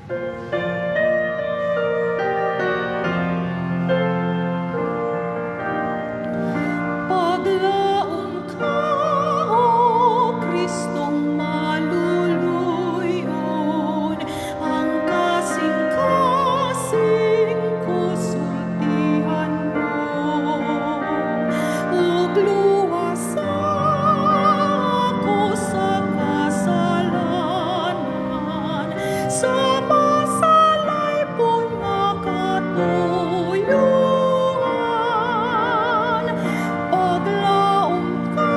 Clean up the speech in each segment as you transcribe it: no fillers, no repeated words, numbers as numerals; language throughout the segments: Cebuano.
Paglaom ka, O Kristong maluluyon, ang kasing-kasing ko sultihan mo, ug luwasa ako sa kasalanan, sa masalaypon nga katuyoan. Paglaom ka,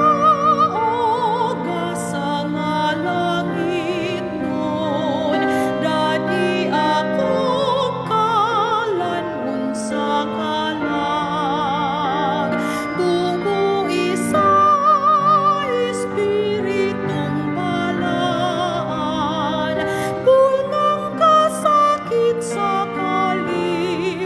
O gasa nga langitnon, dad-i ako kalan-on sa kalag. Bumui sa Espiritong Balaan, bulngang kasakit sa kalibutan.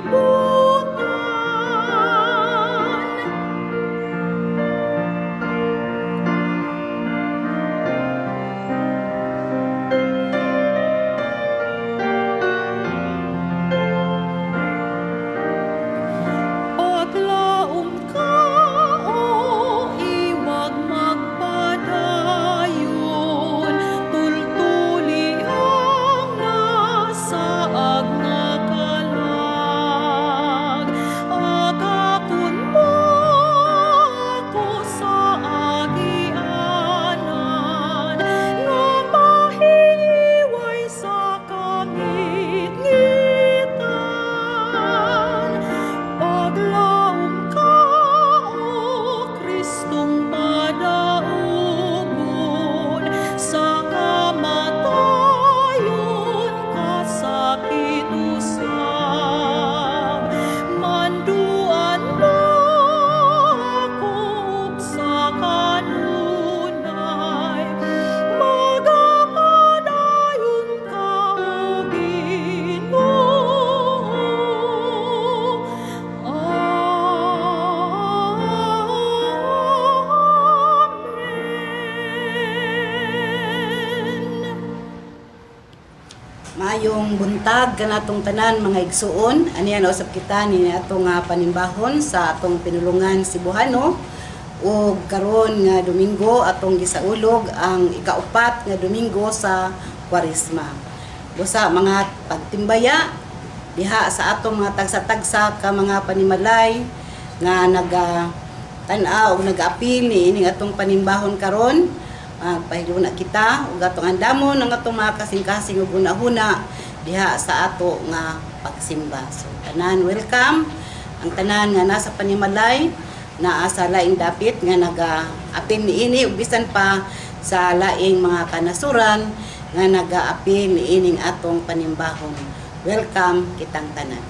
Paglaom ka, O iwag magpadayon, tultuli ang nasaag nga kalag. Agakon mo ako sa agianan, nga mahiway sa kangitngitan. Paglaom ka, O Kristong madaugon, sa kamatayon kasakit usab. Manduan mo ako ug sa kanunay, magapadayon ka, O Ginoo. Amen. Maayong buntag kanatong tanan, mga igsuon. Aniya na usab kita ni atong panimbahon sa atong pinulungan Cebuano ug karon nga Domingo atong gisaulog ang ikaupat nga Domingo sa Kwaresma. Busa mga pagtimbaya diha sa atong mga tagsa-tagsa ka mga panimalay nga naga tan-aw og nag-apil ni ining atong panimbahon karon, pahiluna kita ug atong andamon ang atong mga kasing-kasing ug hunahuna diha sa ato nga pagsimba. So tanan, welcome ang tanan nga nasa panimalay, naa sa laing dapit nga naga-apil niini ug bisan pa sa laing mga kanasuran nga naga-apil niining atong panimbahon. Welcome kitang tanan.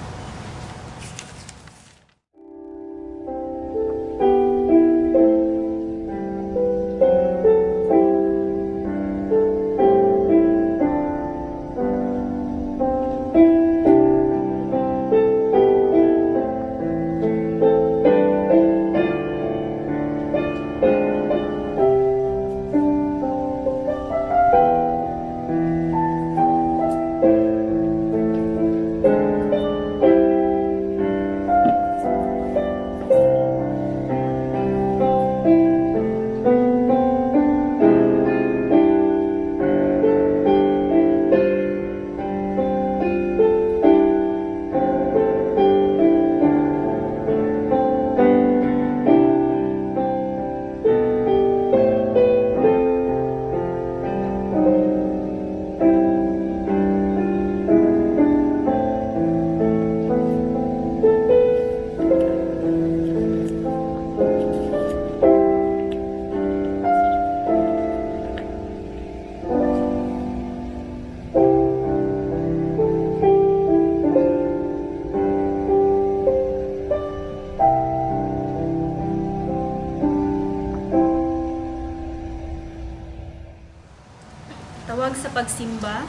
Tawag sa pagsimba.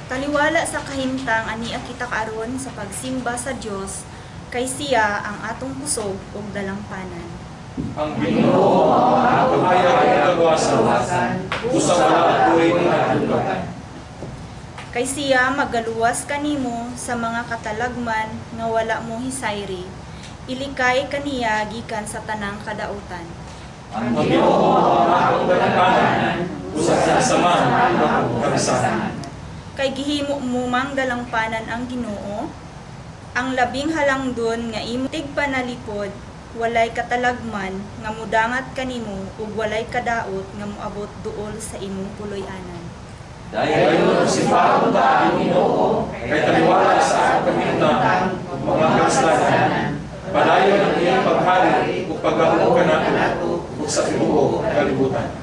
Taliwala sa kahimtang, ania kita karon sa pagsimba sa Dios kay siya ang atong kusog ug dalampanan. Ang Ginoo ang nagpahayag og kagawasan, usa wala ako'y kahadlukan. Kay siya magaluwas kanimo sa mga katalagman nga wala mo hisayri. Ilikay kaniya gikan sa tanang kadautan. Ang Ginoo ang akong gamhanan, usa sa sama ug akong kabisahan. Kay gihimo mo mang dalangpanan ang Ginoo, ang labing halangdon nga imo tigpanalipod, walay katalagman nga mudangat kanimo ug walay kadaot nga moabot duol sa imong puloy-anan. Dayon simbahon ta ang Ginoo kay taliwala sa akong kahimtang ug mga kasalan. Padayon ang iyang paghari ug paggahom kanato ug sa tibuok kalibutan.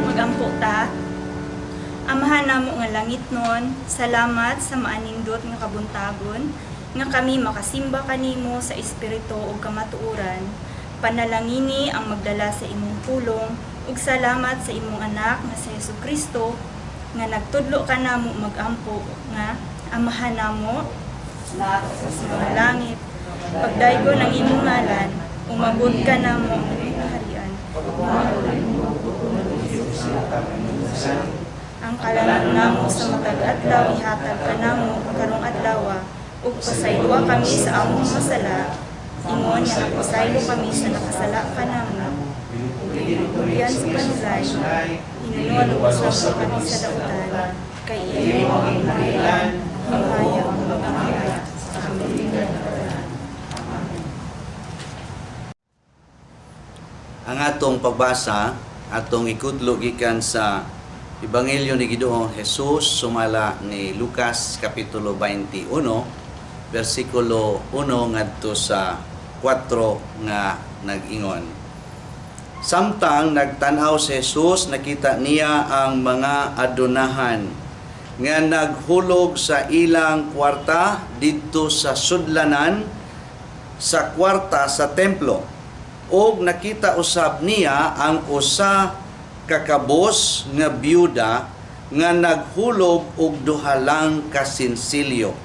Magampo ta. Amahan namo nga langit nun, salamat sa maanindot nga kabuntagon, nga kami makasimba kanimo sa espiritu ug kamatuoran. Panalangini ang magdala sa imong pulong ug salamat sa imong anak nga si Hesukristo nga nagtudlo kanamo magampo nga Amahan namo sa mga langit. Pagdaygo ng imong ngalan, umabot ka namo ang imong kaharian. Ang kalanan namo sa matag adlaw ihatag kanamo karong adlaw ug pasayloa kami sa among masala ingon nga nagpasaylo kami sa nakasala kanamo. Ug sa panulay, hinunon ug usab mo kami sa dautan, kay imo ang kaharian, himaya ug ang himaya. Amen. Ang atong pagbasa, atong ikudlo gikan sa Ebanghelyo ni Ginoong Jesus sumala ni Lucas kapitulo 21 bersikulo 1 ngadto sa 4 nga nag-ingon. Samtang nagtan-aw si Jesus, nakita niya ang mga adunahan nga naghulog sa ilang kwarta didto sa sudlanan sa kwarta sa templo. Og nakita usab niya ang usa ka kabos nga byuda nga naghulog og duha lang ka sinsilyo.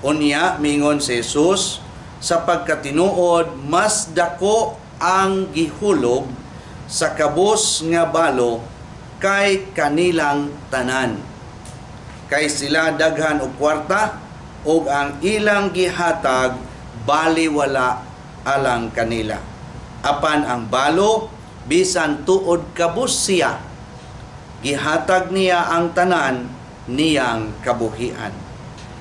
Unya mingon si Jesus, sa pagkatinuod mas dako ang gihulog sa kabos nga balo kay kanilang tanan. Kay sila daghan og kwarta ug ang ilang gihatag baliwala alang kanila. Apan ang balo bisan tuod kabos siya, gihatag niya ang tanan niyang kabuhian.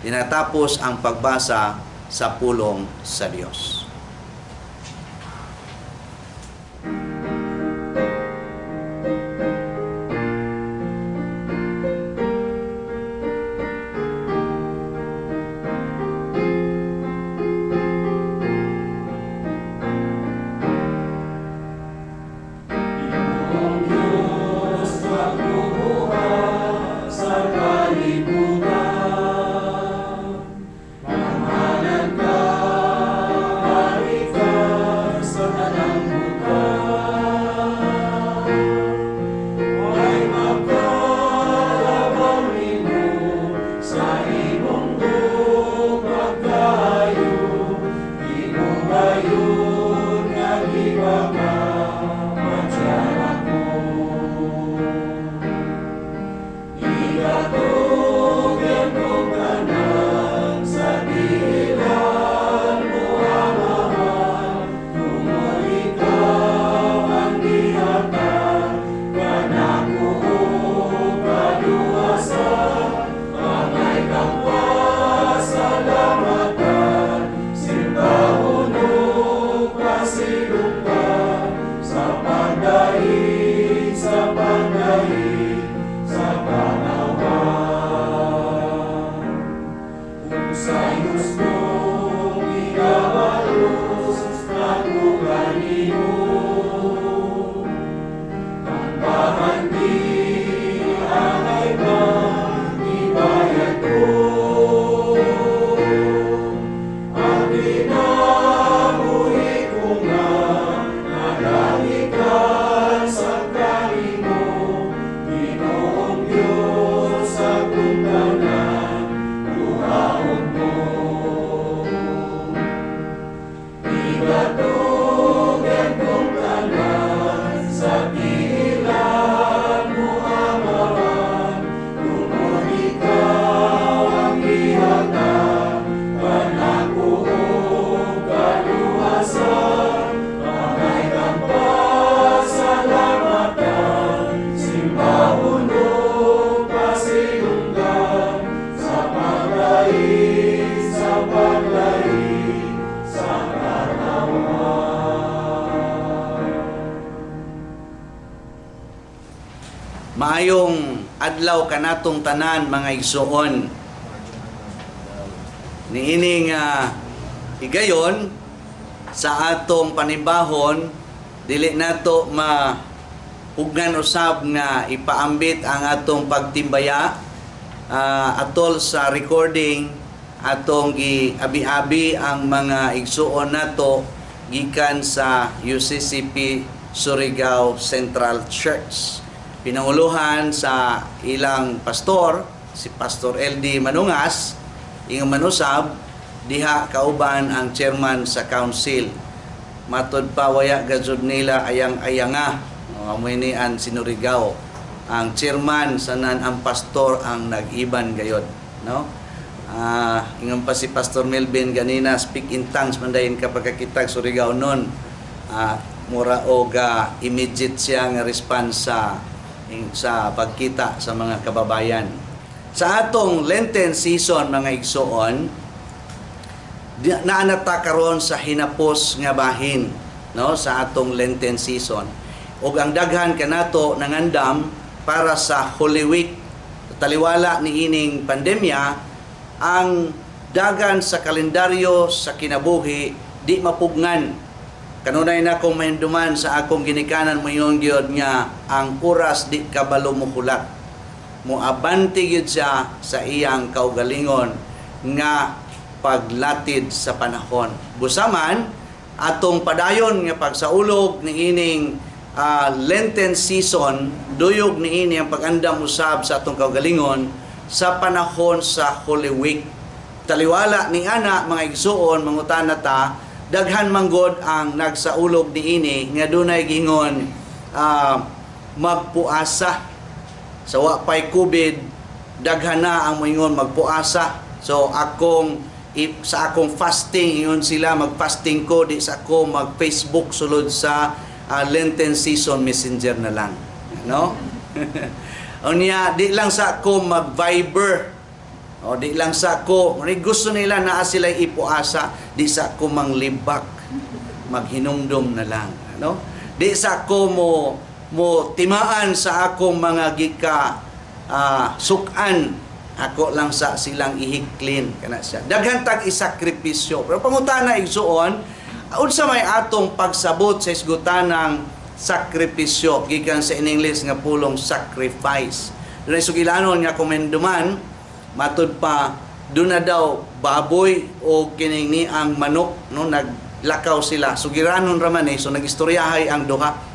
Tinatapos ang pagbasa sa pulong sa Dios. Maayong adlaw kanatong tanan, mga igsoon. Niining higayon sa atong panimbahon, dili nato mapugngan usab nga ipaambit ang atong pagtimbaya atol sa recording. Atong giabi-abi ang mga igsuon nato gikan sa UCCP Surigao Central Church, pinanguluhan sa ilang pastor, si Pastor LD Manungas, ingon manusab diha kauban ang chairman sa council. Matod pa, waya gajud nila ayang-ayanga, no, amoy ni ang Sinurigao, ang chairman sanan ang pastor ang nag-iban gayod, no. Ingon pa si Pastor Melvin ganina, speak in tongues man dayon kapag kakitag Surigao nun. Mura og immediate siya nga response sa pagkita sa mga kababayan. Sa atong Lenten season, mga igsoon, naanata karon sa hinapos nga bahin, no, sa atong Lenten season. Ug ang daghan kanato nangandam para sa Holy Week. Taliwala ni ining pandemya, ang dagan sa kalendaryo sa kinabuhi di mapugngan. Kanunay na akong mahinduman sa akong ginikanan, moingon gyud nga ang oras di kabalo mohulat. Moabante gyud siya sa iyang kaugalingon nga paglatid sa panahon. Busaman atong padayon nga pagsaulog niining Lenten season, duyog niini ang pag-andam usab sa atong kaugalingon sa panahon sa Holy Week. Taliwala ni ana, mga igsuon, mangutana ta, daghan manggod ang nagsaulog niini nga dunay gingon magpuasa sa wa pay COVID. Daghan na ang moingon magpuasa. So akong sa akong fasting, ingon sila, mag-fasting ko, di sa ako mag-Facebook sulod sa Lenten season, Messenger na lang, no. Unya di lang sa ako mag-Viber. O di lang sa ko, ni gusto nila naa sila ipuasa, di sa ko manglibak, maghinumdum na lang, ano? Di sa ko mo mo timaan sa akong mga gika sukan, ako lang sa silang ihiklin kana siya. Daghan tag isakripisyo. Pero pangutana, igsuon, unsa may atong pagsabot sa isgutanang sakripisyo gikan sa in English nga pulong sacrifice? Dunay sugilanon nga komenduman, matud pa doon na daw baboy o kining ni ang manok, no? Naglakaw sila, sugiranon raman eh. So nagistoryahay ang duha.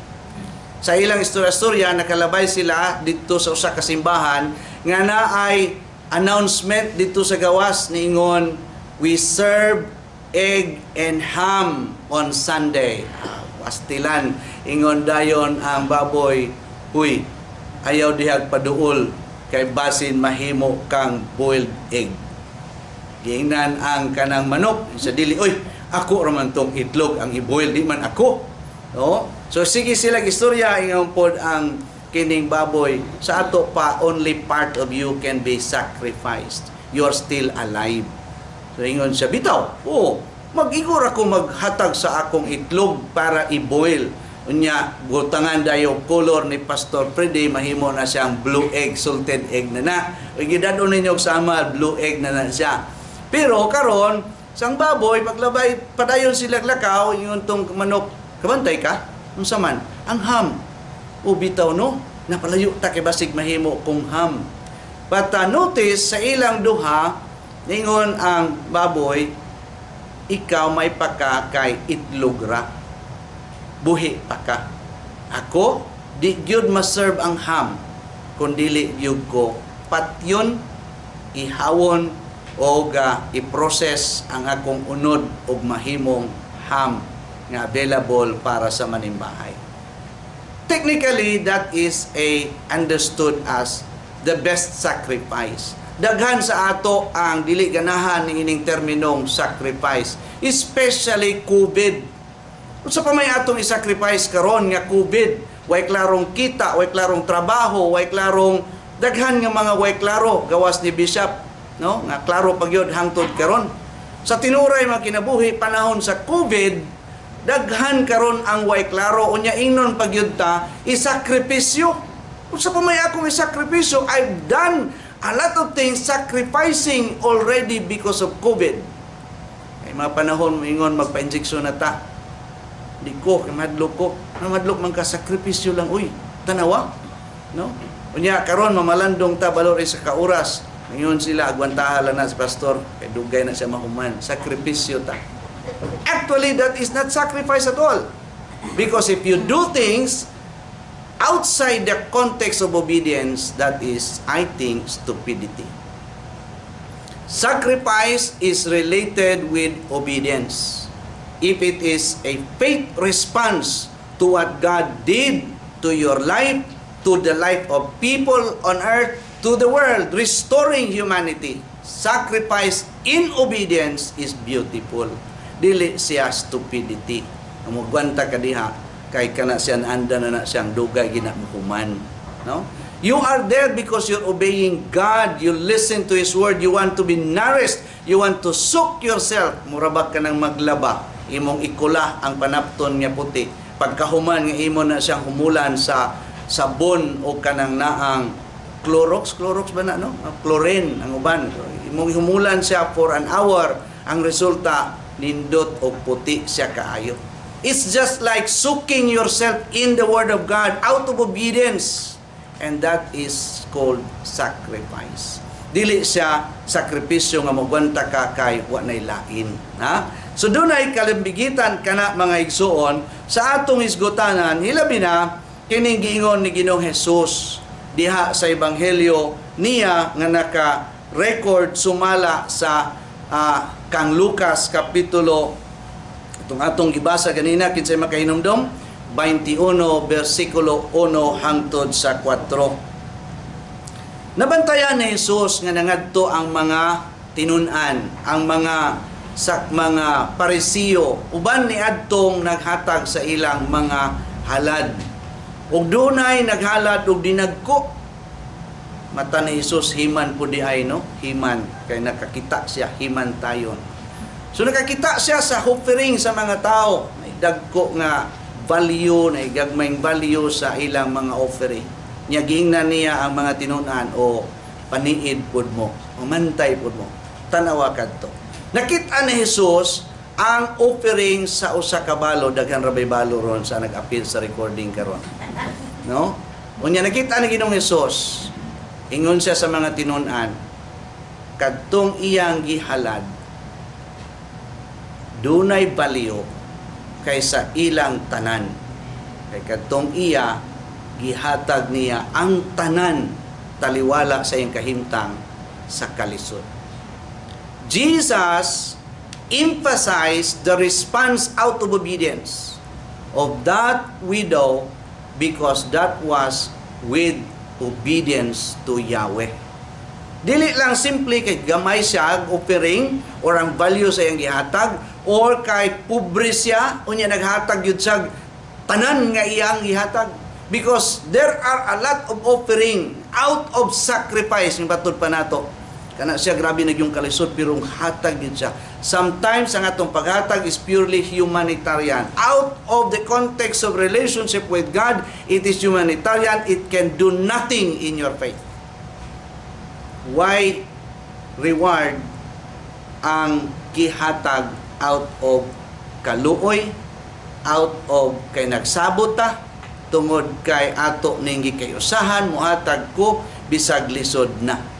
Sa ilang istorya-istorya, nakalabay sila dito sa usa ka simbahan nga naay announcement dito sa gawas, niingon, "We serve egg and ham on Sunday." Ah, pastilan. Ingon dayon ang baboy, "Huy, ayaw dihag paduol kay basin mahimo kang boiled egg." Giingnan ang kanang manok sa dili, "Oy, ako raman tong itlog ang i-boil, di man ako." No? So sige sila istorya, ingon pod ang kining baboy, "Sa ato pa, only part of you can be sacrificed. You are still alive." So ingon siya, "Bitaw, oo, mag-igor ako maghatag sa akong itlog para i-boil." Unya, butangan dayo color ni Pastor Freddy, mahimo na siyang blue egg, salted egg na na. O gidadon ninyo og sama, blue egg na na siya. Pero karon, sang baboy, paglabay, padayon sila lakaw, ingon tong manok, "Kabantay ka? Unsa man?" "Ang ham." "O bitaw no, napalayo ta kay basig mahimo kong ham." But notice, sa ilang duha, ningon ang baboy, "Ikaw may paka kay itlog ra. Buhi pa ka. Ako, di gyud ma-serve ang ham kung dili gyud ko patyon, ihawon o ga i-process ang akong unod og mahimong ham nga available para sa manimbahay." Technically, that is a understood as the best sacrifice. Daghan sa ato ang dili ganahan ni ining terminong sacrifice, especially COVID. Unsa pa may atong i-sacrifice karon nga COVID? Way klarong kita, way klarong trabaho, way klarong daghan nga mga way klaro gawas ni Bishop, no? Nga klaro pag yun hangtod karon. Sa tinuray mga kinabuhi panahon sa COVID, daghan karon ang way klaro, unya ingnon pag yun ta isakripisyo. Unsa pa may akong isakripisyo? I've done a lot of things sacrificing already because of COVID. Kay mga panahon moingon magpa-injection na ta. Di ko, kay madlok ko. Ano madlok man ka, sakripisyo lang, uy. Tanawa. No? Unya karon mamalandong ta balor sa ka oras. Ngayon sila agwantahan lang na si pastor kay dugay na siya mahuman. Sakripisyo ta. Actually, that is not sacrifice at all. Because if you do things outside the context of obedience, that is, I think, stupidity. Sacrifice is related with obedience. If it is a faith response to what God did to your life, to the life of people on earth, to the world, restoring humanity, sacrifice in obedience is beautiful. Dili siya stupidity. Mugwanta ka diha, kay kana siya anda na na siyang dugay ginamuhuman. No? You are there because you're obeying God. You listen to His word. You want to be nourished. You want to soak yourself. Mura ba ka nang maglaba? Imong ikula ang panapton nga puti. Pagkahuman nga imo na siyang humulan sa sabon o kanang naang Clorox, Clorox ba na, no? Ah, chlorine ang uban. Imong humulan siya for an hour, ang resulta nindot og puti siya kaayo. It's just like soaking yourself in the Word of God out of obedience. And that is called sacrifice. Dili siya sakripisyo nga mogwanta ka kay wa nay lain. Ha? So dunay kalimbigitan kana, mga igsuon, sa atong hisgutanan, hilabi na kining giingon ni Ginoong Jesus diha sa ebanghelyo niya nga naka-record sumala sa kang Lucas kapitulo itong atong gibasa ganina. Kinsay makahinumdom? 21 bersikulo 1 hangtod sa 4. Nabantayan ni Jesus nga nangadto ang mga tinun-an, ang mga sak mga Parisiyo uban ni adtong naghatag sa ilang mga halad. Ug dunay naghalad og dinagko. Mata ni Jesus himan po di ay, no? Himan kay nakakita siya himan tayon. So nakakita siya sa offering sa mga tao, may dagko nga value, na gagmayng value sa ilang mga offering. Nya giingnan niya ang mga tinunan, "O paniid pud mo, umantay pud mo. Tanawa kadto." Nakita ni Jesus ang offering sa usa ka balo, daghan ra bay balo ron sa nag-appeal sa recording karon. No? Unya nakita ni Ginoong Hesus, ingon siya sa mga tinunan, "Kadtong iyang gihalad dunay value kaysa ilang tanan. Kay kadtong iya gihatag niya ang tanan taliwala sa iyang kahimtang sa kalisod." Jesus emphasized the response out of obedience of that widow because that was with obedience to Yahweh. Dili lang simple kay gamay siya ang offering or ang value sa iyang gihatag or kay pobre siya unya naghatag yun siya tanan nga iyang gihatag, because there are a lot of offering out of sacrifice ng batud pa nato kana siya, grabe na yung kalisod, pero hatag din siya. Sometimes ang atong paghatag is purely humanitarian. Out of the context of relationship with God, it is humanitarian. It can do nothing in your faith. Why reward ang gihatag out of kaluoy, out of kay nagsabot ta, tungod kay ato ning gikayusahan, muhatag ko bisag lisod na?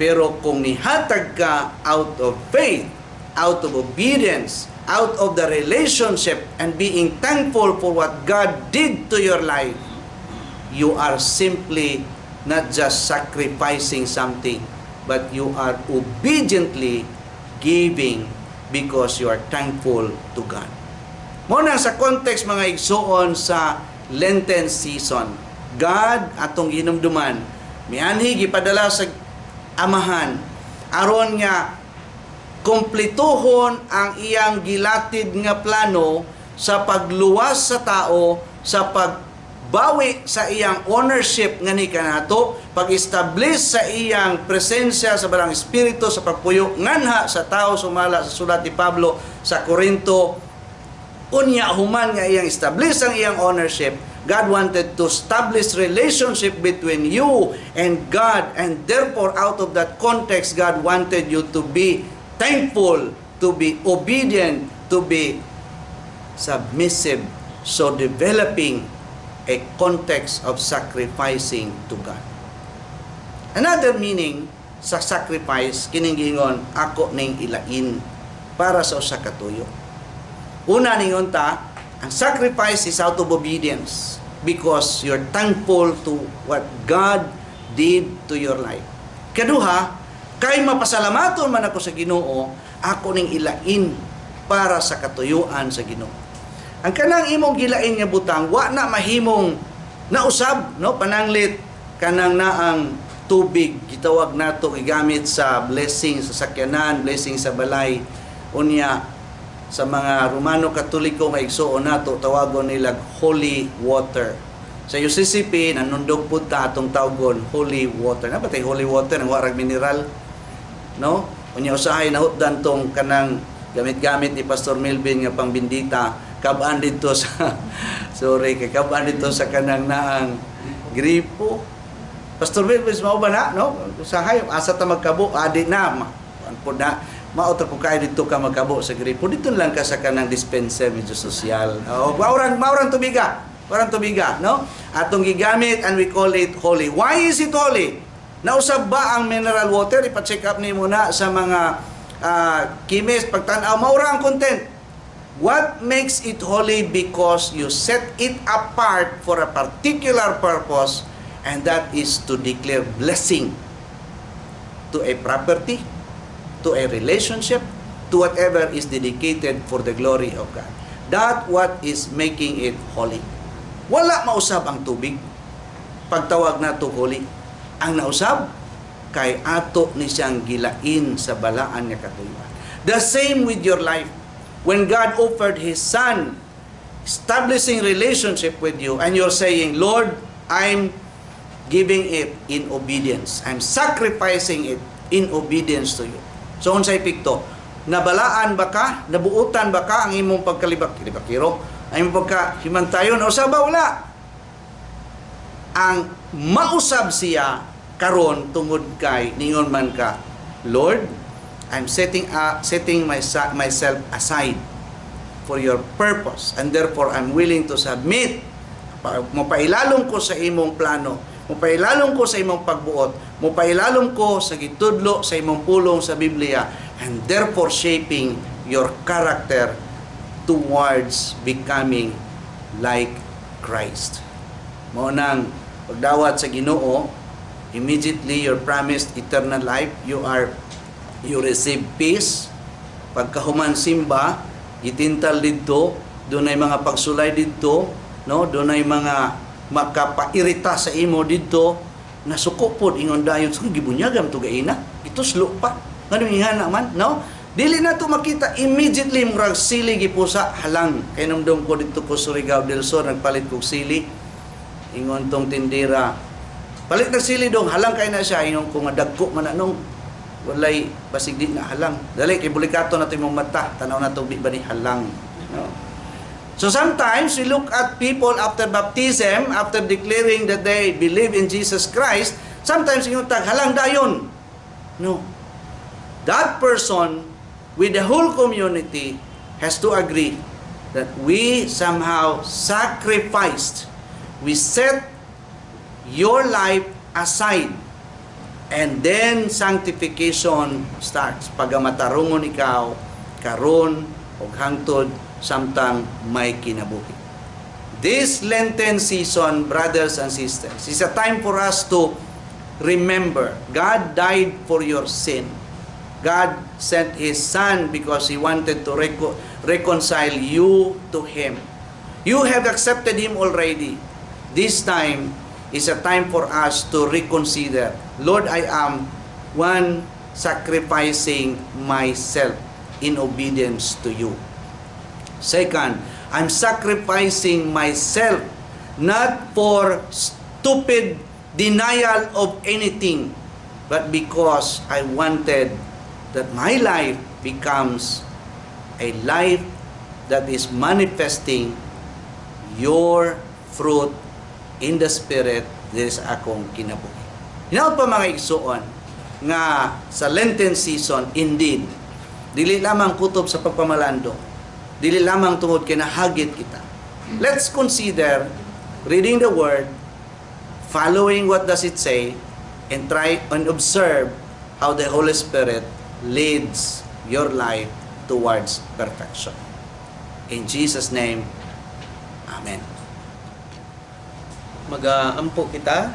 Pero kung nihatag ka out of faith, out of obedience, out of the relationship and being thankful for what God did to your life, you are simply not just sacrificing something, but you are obediently giving because you are thankful to God. Mao na sa context, mga igsuon, sa Lenten season, God atong hinumduman, mianhi gipadala sa Amahan aron nga kumplituhon ang iyang gilatid nga plano sa pagluwas sa tao, sa pagbawi sa iyang ownership nga ni kanato, pag-establish sa iyang presensya sa Balaang Espiritu sa pagpuyo nganha sa tao sumala sa sulat ni Pablo sa Korinto. Unya human nga iyang establish ang iyang ownership, God wanted to establish relationship between you and God, and therefore out of that context, God wanted you to be thankful, to be obedient, to be submissive. So developing a context of sacrificing to God. Another meaning sa sacrifice, kining giingon, "Ako ning ilain para sa usa ka tuyo." Una, ningon ta, ang sacrifice is out of obedience because you're thankful to what God did to your life. Kaduha, kay mapasalamaton man ako sa Ginoo, ako ning ilain para sa katuyuan sa Ginoo. Ang kanang imong gilain nga butang wa na mahimong nausab, no? Pananglit kanang naang tubig, gitawag nato, gigamit sa blessing sa sakyanan, blessing sa balay. Unya sa mga Romano Katoliko nga igsuon nato, tawagon nila holy water. Sa UCCP nanundog pud ta, atong tawgon holy water. Na ba tay holy water ang warag mineral, no? Unya usahay nahutdan tong kanang gamit-gamit ni Pastor Melvin nga pangbindita, kabaan dito sa, sorry, kay kabaan dito sa kanang naang gripo. Pastor Melvin, mao ba na, no? Usahay asa ta magkabo adi na po na mao ta po kay dito ka magkabo sa gripo, dito lang ka sa kanang dispenser, medyo sosyal. Oh, maurang maurang tubiga, maurang tubiga, no? Atong gigamit and we call it holy. Why is it holy? Nausab ba ang mineral water? Ipa-check up nimo na sa mga chemist, pagtan-aw, maura ang content. What makes it holy? Because you set it apart for a particular purpose, and that is to declare blessing to a property, to a relationship, to whatever is dedicated for the glory of God. That what is making it holy. Wala mausab ang tubig pagtawag nato holy. Ang nausab kay ato ni siyang gilain sa balaan nga katuyuan. The same with your life. When God offered His Son, establishing relationship with you, and you're saying, "Lord, I'm giving it in obedience. I'm sacrificing it in obedience to you. So unsay epekto? Nabalaan ba ka? Nabuutan ba ka ang imong pagkalibak libakiro? Ang imong pagkahimantayon o sa ba wala? Ang mausab siya karon tungod kay ningon man ka, "Lord, I'm setting myself aside for your purpose and therefore I'm willing to submit. Mopailalom ko sa imong plano, mopailalom ko sa imong pagbuot, mopailalom ko sa gitudlo sa imong pulong sa Biblia," and therefore shaping your character towards becoming like Christ. Mao nang pagdawat sa Ginoo, immediately you're promised eternal life, you receive peace. Pagkahuman simba, gitintal didto, dunay mga pagsulay didto, no? Dunay mga makapairita sa imo didto, nasuko pod ingon dayon sa gibunyagam to gaina. Ituslo pa. Ngano ingana man, no? Dili na to makita immediately, murag sili gipusa, halang. Kay namdom ko didto ko Surigao del Sur, nagpalit kog sili. Ingon tong tindera, "Palit ng sili dong, halang kay na siya." Ingon ko nga dagko man anong walay basig di na halang. Dali kay bulikato na to imong mata, tanaw na to ba ni halang. No? So sometimes we look at people after baptism, after declaring that they believe in Jesus Christ, sometimes ingon tag halang dayon. No. That person with the whole community has to agree that we somehow sacrificed. We set your life aside. And then sanctification starts. Pagamatarungon ikaw, karon og hangtod samtang may kinabuhi. This Lenten season, brothers and sisters, is a time for us to remember God died for your sin. God sent His Son because He wanted to reconcile you to Him. You have accepted Him already. This time is a time for us to reconsider. Lord, I am one sacrificing myself in obedience to you. Second, I'm sacrificing myself not for stupid denial of anything, but because I wanted that my life becomes a life that is manifesting your fruit in the Spirit diri sa akong kinabuhi. Hinaot pa, mga igsuon, nga sa Lenten season, indeed, dili lamang kutob sa pagpamalandong, dili lamang tungod kay nahagit kita. Let's consider reading the Word, following what does it say, and try and observe how the Holy Spirit leads your life towards perfection. In Jesus' name, Amen. Magaampo kita.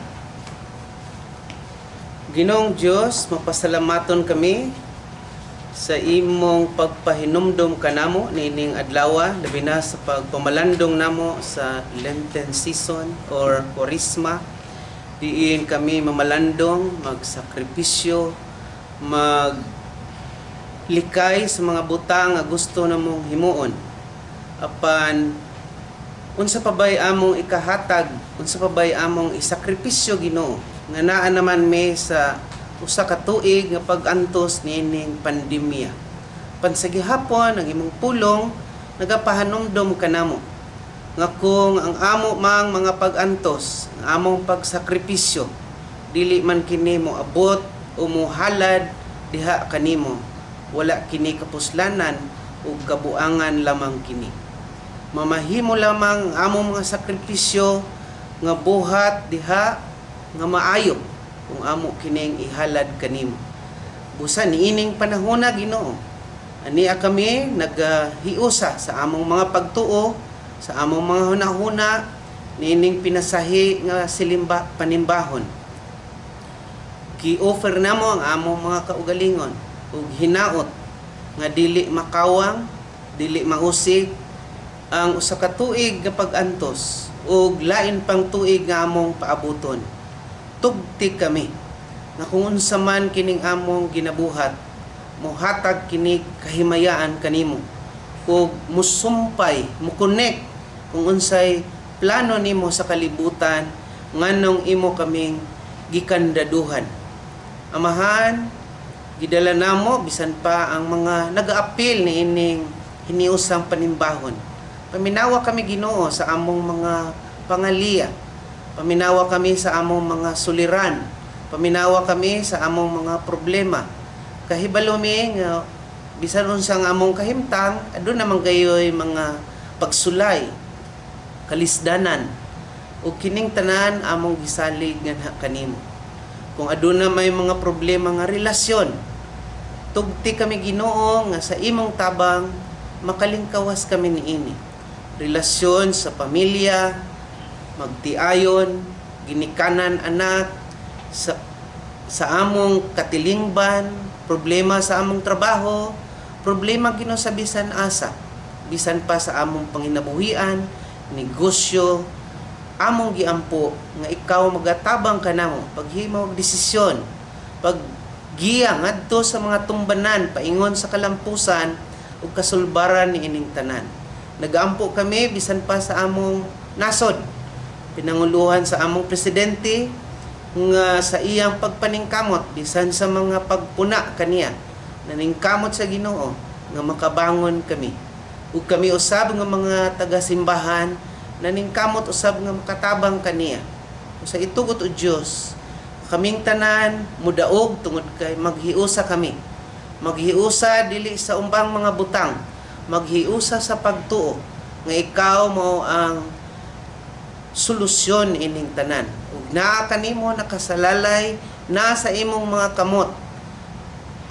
Ginoong Dios, mapasalamaton kami sa imong pagpahinumdom kanamo niining adlaw, labi na sa pagpamalandong namo sa Lenten season or Kwaresma, diin kami mamalandong, magsakripisyo, mag likay sa mga butang nga gusto namong himuon. Apan unsa pa bay among ikahatag, unsa pa bay among isakripisyo, Ginoo, nga naa naman mi sa usa ka tuig nga pag-antos niining pandemya? Apan sa gihapon ang imong pulong nagapahanumdom kanamo nga kung ang amo mang mga pag-antos, ang among pagsakripisyo, dili man kini mo abot o mohalad diha kanimo, wala kini kapuslanan ug kabuangan lamang kini. Mamahimo lamang ang among mga sakripisyo nga buhat diha nga maayo kung amo kining ihalad kanimo. Busa niining panahona, Ginoo, ania kami naghiusa sa among mga pagtuo, sa among mga hunahuna niining pinasahi nga silimba panimbahon. Gi-offer namo ang among mga kaugalingon ug hinaot nga dili makawang, dili mausig ang usa ka tuig nga pag-antos ug lain pang tuig nga among paabuton. Tugti kami nga kung unsa man kining among ginabuhat, mohatag kini kahimayaan kanimo ug musumpay, mukonek kung unsay plano nimo sa kalibutan. Nganong imo kaming gikandaduhan. Amahan, gidala namo bisan pa ang mga nagaapil niining hiniusang panimbahon. Paminawa kami, Ginoo, sa among mga pangaliya. Paminawa kami sa among mga suliran. Paminawa kami sa among mga problema. Kahibalo mi nga bisan unsang among kahimtang, aduna man gayoy mga pagsulay, kalisdanan. Ug kining tanan among gisalig nganha kanimo. Kung aduna may mga problema nga relasyon, tugti kami, Ginoo, nga sa imong tabang makalingkawas kami niini. Relasyon sa pamilya, magtiayon, ginikanan, anak, sa among katilingban, problema sa among trabaho, problema, Ginoo, sa bisan asa, bisan pa sa among panginabuhian, negosyo, among giampo nga ikaw magatabang kanamo paghimo og desisyon, paggiya ngadto sa mga tumbanan paingon sa kalampusan ug kasulbaran niining tanan. Nagaampo kami bisan pa sa among nasod, pinanguluhan sa among presidente nga sa iyang pagpaningkamot bisan sa mga pagpuna kaniya, naningkamot sa Ginoo nga makabangon kami. Ug kami usab nga mga taga-simbahan naningkamot usab nga makatabang kaniya. Ug sa itugot o Dios, kaming tanan mudaog tungod kay maghiusa kami. Maghiusa dili sa umbang mga butang, maghiusa sa pagtuo nga ikaw mao ang solusyon ining tanan. Ug naa kanimo nakasalalay na sa imong mga kamot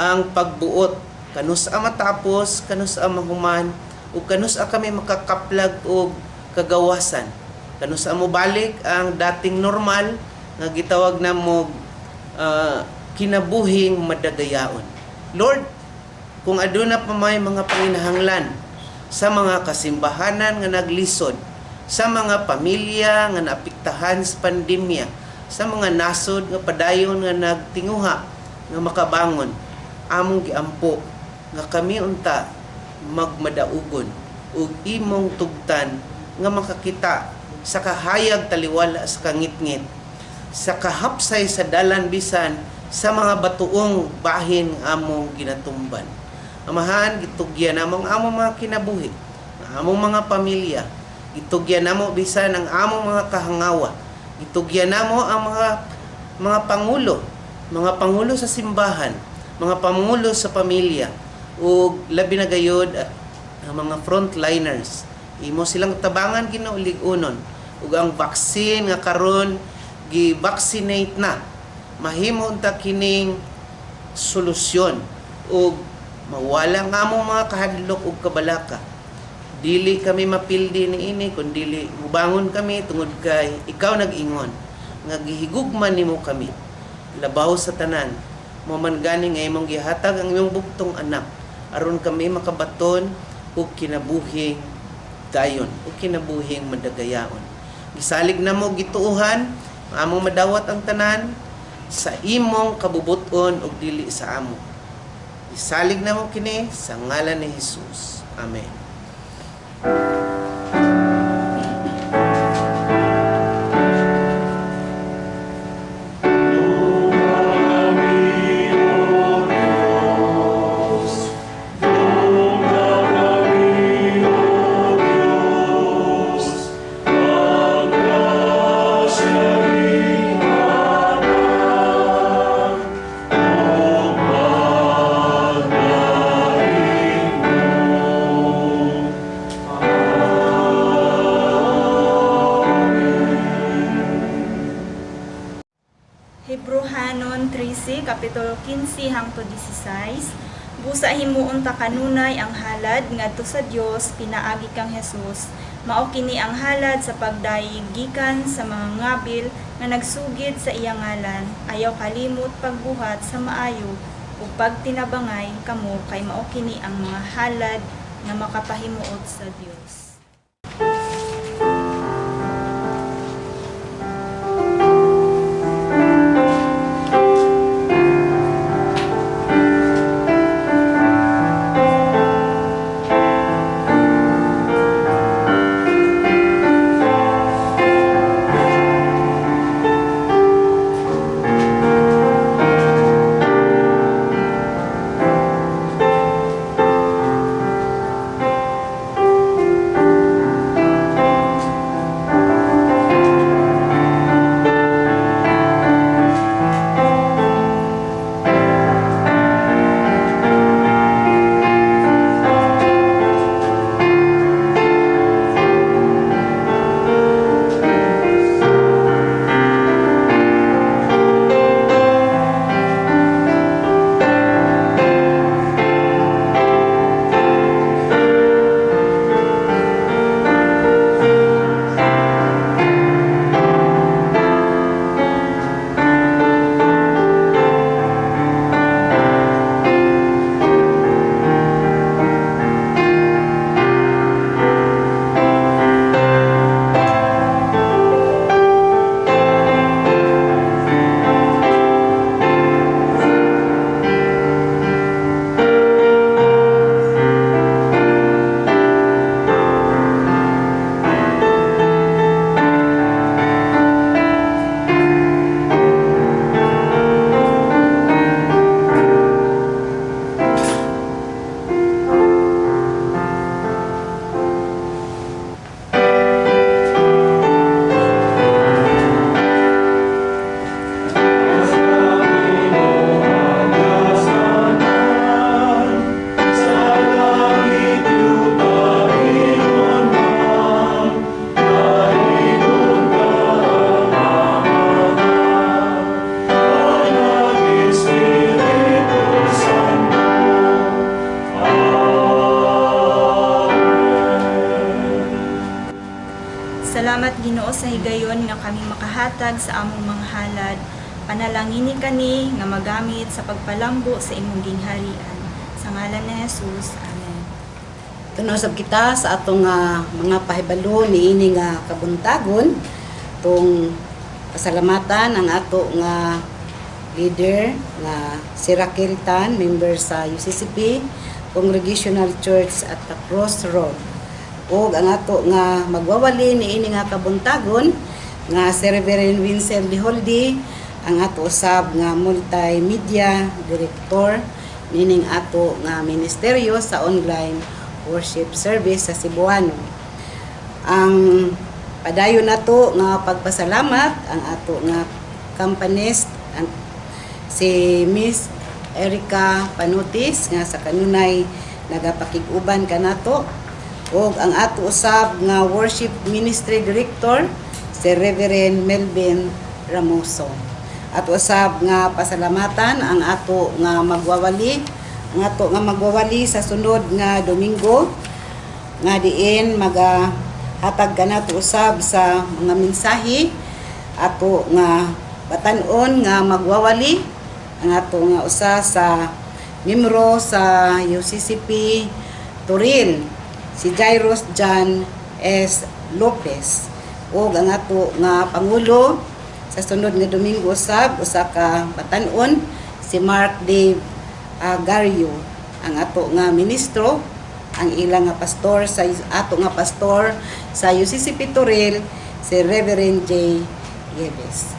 ang pagbuot kanus-a matapos, kanus-a mahuman, ug kanus-a kami makakaplag og kagawasan. Kanus-a mobalik ang dating normal nga gitawag namo kinabuhing madagayaon. Lord, kung aduna pa may mga panginahanglan sa mga kasimbahanan nga naglisod, sa mga pamilya nga naapektahan sa pandemya, sa mga nasod nga padayon nga nagtinguha nga makabangon, among giampo nga kami unta magmadaugon ug imong tugtan nga makakita sa kahayag taliwala sa kangitngit, sa kahapsay sa dalan bisan sa mga batuong bahin nga among ginatumban. Amahan, gitugyan namong among mga kinabuhi, ang among mga pamilya, gitugyan namo bisan ang among mga kahangawa, gitugyan namo ang mga pangulo, mga pangulo sa simbahan, mga pangulo sa pamilya, ug labi na gayod ang mga frontliners. Imo silang tabangan, Ginoo, lig-unon. Ug ang vaccine nga karon gi-vaccinate na, mahimo unta kining solusyon ug mawala nga among mga kahadlok ug kabalaka. Dili kami mapildi niini kun dili mubangon kami tungod kay ikaw nag-ingon nga gihigugma nimo kami labaw sa tanan. Mao man gani nga imong gihatag ang imong bugtong anak aron kami makabaton og kinabuhing dayon ug kinabuhing madagayaon. Gisalig namo, gituohan ang among madawat ang tanan sa imong kabubuton ug dili sa amo. Gisalig namo kini sa ngalan ni Jesus. Amen. Hebrohanon 13, Kapitulo 15 hangtod 16. Busa himuon ta kanunay ang halad ngadto sa Dios pinaagi kang Jesus. Mao kini ang halad sa pagdayeg gikan sa mga ngabil nga nagsugid sa iyang ngalan. Ayaw kalimot pagbuhat sa maayo ug pagtinabangay kamo kay mao kini ang mga halad nga makapahimuot sa Dios. Karon nga kami makahatag sa among mga halad, panalangini kani nga magamit sa pagpalambo sa imong gingharian. Sa ngalan ni Jesus. Amen. Tun-og sab kita sa atong mga pahibalo niini nga kabuntagon, tong pasalamatan ang ato nga leader nga si Raquel Tan, member sa UCCP Congregational Church at the Crossroad. Ug ang ato nga magwawali niini nga kabuntagon nga si Reverend Vincent Liholdi, ang ato usab nga multimedia director nining ato nga ministeryo sa online worship service sa Cebuano. Ang padayon nato nga pagpasalamat ang ato nga companyist ang si Miss Erica Panutis nga sa kanunay nagapakig-uban kanato, ug ang ato usab nga worship ministry director si Reverend Melvin Ramoso. Ato usab nga pasalamatan ang ato nga magwawali sa sunod nga Domingo nga diin magahatag kanato usab sa mga mensahe, ato nga batan-on nga magwawali, ang ato nga usa sa membro sa UCCP Toril, si Jairus John S. Lopez, ug ang ato nga pangulo sa sunod nga Domingo usab, usa ka batan-on, si Mark Dave Gario. Ang ato nga ministro, ang ilang nga pastor sa ato nga pastor sa UCCP Toril, si Reverend J. Yeves.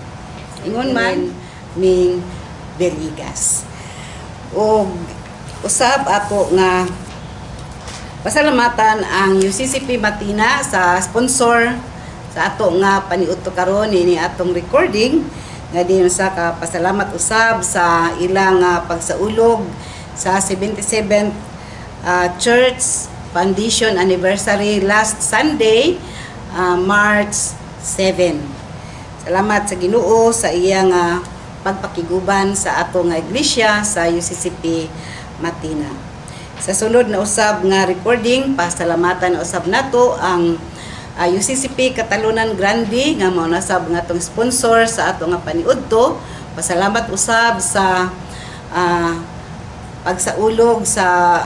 Ingon man Ming Villegas. Og usab ato nga pasalamatan ang UCCP Matina sa sponsor sa ato nga paniudto karon ini atong recording, nga diin sa kapasalamat usab sa ilang pagsaulog sa 77th Church Foundation Anniversary last Sunday, March 7. Salamat sa Ginoo sa iyang pagpakiguban sa ato nga iglesia sa UCCP Matina. Sa sunod na usab nga recording, pasalamatan na usab nato ang UCCP Catalunan Grande nga mao na sab nga atong sponsor sa ato nga paniudto. Pasalamat usab sa pagsaulog sa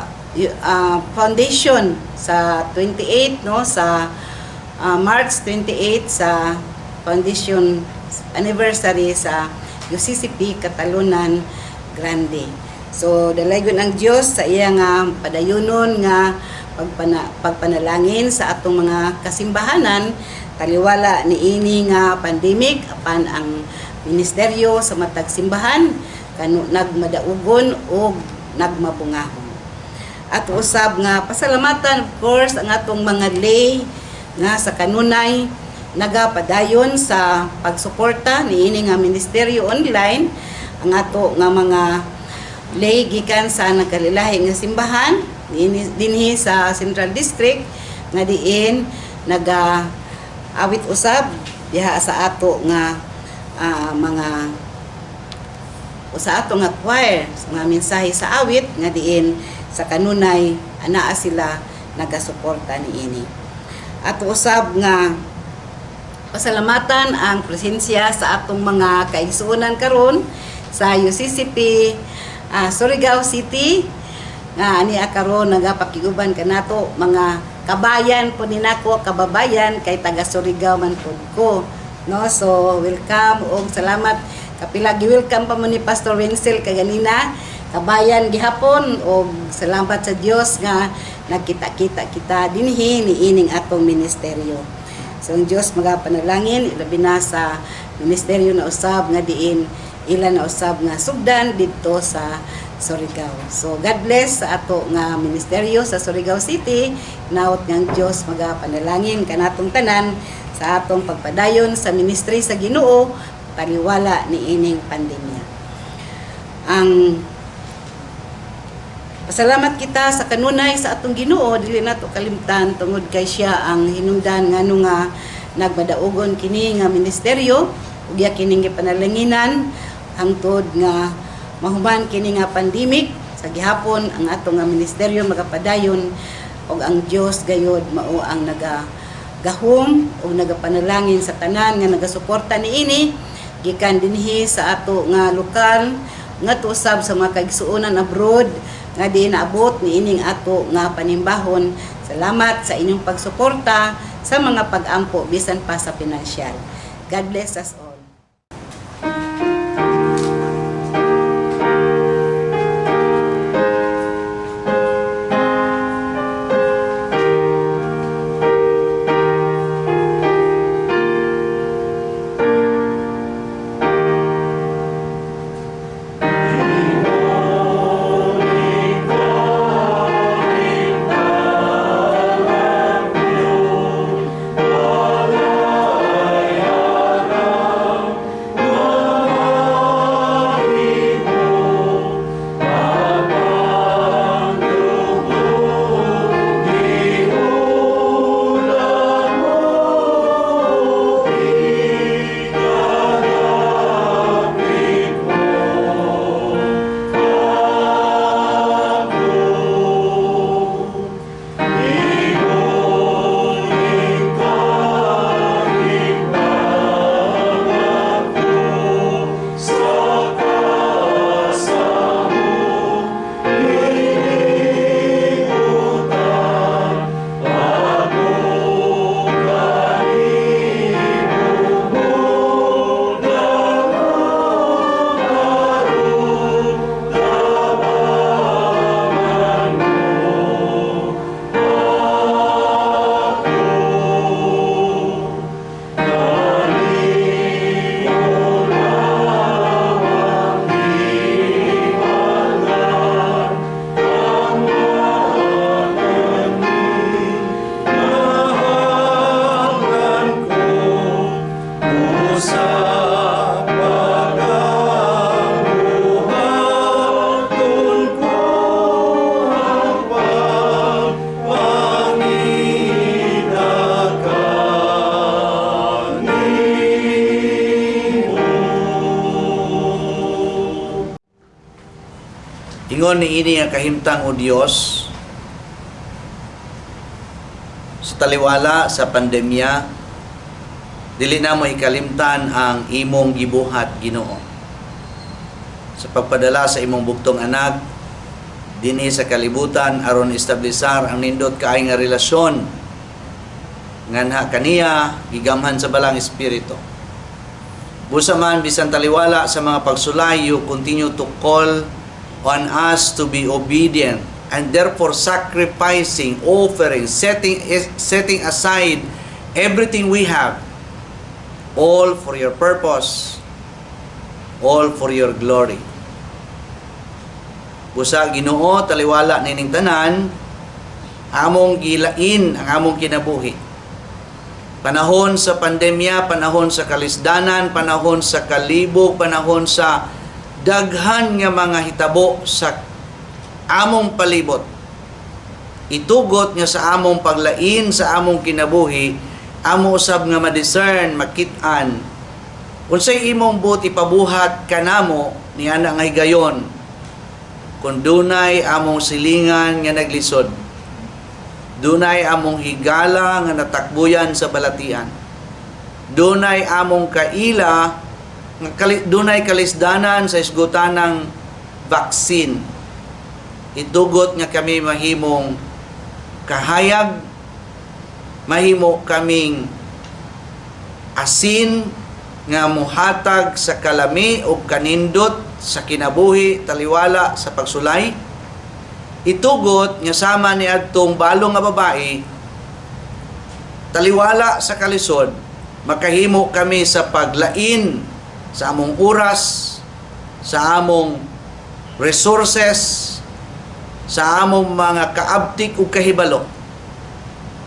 foundation sa 28, no, sa March 28, sa foundation anniversary sa UCCP Catalunan Grande. So dalaygon ang Dios sa iya nga padayunon nga pagpanalangin sa atong mga kasimbahanan taliwala niini nga pandemic, apan ang ministeryo sa matag simbahan kanu nagmadaugon og nagmabungahon. At usab nga pasalamatan, of course, ang atong mga lay nga sa kanunay nagapadayon sa pagsuporta niini nga ministeryo online, ang ato nga mga lay gikan sa nagkalilahi nga simbahan dinhi sa Central District nga diin naga awit usab diha sa ato nga mga o sa ato nga choir sa mga mensahe sa awit, nga diin sa kanunay anaa sila nagasuporta niini. Ato usab nga pasalamatan ang presensya sa atong mga kaigsuonan karon sa UCCP Surigao City nga ani karon nagapakiguban kanato. Mga kabayan po ni nako, kababayan, kay taga Surigao man pud ko, no? So welcome og salamat. Kapila gi-welcome pa mo ni Pastor Wenzel kaganina, kabayan gihapon, og salamat sa Dios nga nagkita-kita kita dinhi niining atong ministeryo. So ang Dios magapanalangin ilabi na sa ministeryo na usab nga diin ila na usab nga sugdan didto sa Surigao. So God bless sa ato nga ministeryo sa Surigao City. Nawat nga ang Dios magapanalangin kanatong tanan sa atong pagpadayon sa ministry sa Ginoo taliwala niining pandemya. Ang pasalamat kita sa kanunay sa atong Ginoo, dili nato kalimtan, tungod kay siya ang hinungdan ngano nga nagmadaugon kini nga ministeryo ug iya kining gipanalanginan hangtod nga mahuman kini nga pandemic. Sa gihapon ang ato nga ministeryo magapadayon ug ang Dios gayod mao ang naga gahom ug nagapanalangin sa tanan nga nagasuporta niini gikan dinhi sa ato nga lokal ngadto usab sa mga kaigsuonan abroad nga di naabot niining ato nga panimbahon. Salamat sa inyong pagsuporta sa mga pag-ampo bisan pa sa pinansyal. God bless us all. Ingon ni ini nga kahimtang o Dios sa taliwala sa pandemya, dili na mo ikalimtan ang imong gibuhat, Ginoo, sa pagpadala sa imong bugtong anak dinhi sa kalibutan aron establisar ang nindot kaay nga relasyon nganha kaniya gigamhan sa balang espiritu. Busa man bisan taliwala sa mga pagsulay, you continue to call on us to be obedient and therefore sacrificing, offering, setting aside everything we have, all for your purpose, all for your glory. Busa, Ginoo, taliwala nining tanan, among gilain ang among kinabuhi. Panahon sa pandemya, panahon sa kalisdanan, panahon sa kalibog, panahon sa daghan nga mga hitabo sa among palibot. Itugot nga sa among paglain sa among kinabuhi, amo usab nga ma-discern, makit-an unsay imong buot ipabuhat kanamo niana nga higayon kung dunay among silingan nga naglisod, dunay among higala nga natakbuyan sa balatian, dunay among kaila nga dunay kalisdanan sa isgutanang vaccine. Itugot nga kami mahimong kahayag, mahimo kaming asin nga muhatag sa kalami o kanindot sa kinabuhi taliwala sa pagsulay. Itugot nga sama ni adtong balo nga babae, taliwala sa kalisod, makahimo kami sa paglain sa among oras, sa among resources, sa among mga kaabtik ug kahibalo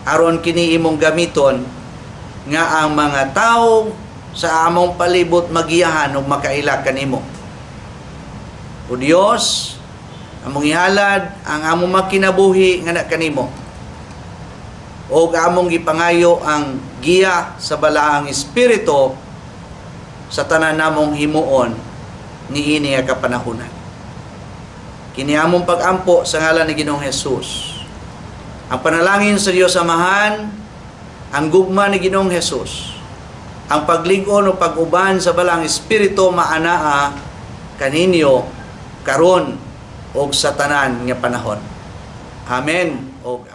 aron kini imong gamiton nga ang mga tawo sa among palibot magiyahan ug makaila kanimo. O Dios, among ihalad ang among makinabuhi nga na kanimo ug among gipangayo ang giya sa balaang espiritu sa tanan namong himuon niini nga kapanahunan. Kini among pag-ampo sa ngalan ni Ginoong Hesus. Ang panalangin sa Dios Amahan, Ang gugma ni Ginoong Hesus, ang paglig-on o pag-uban sa Balaang Espiritu maanaa kaninyo karon og sa tanan nga panahon. Amen og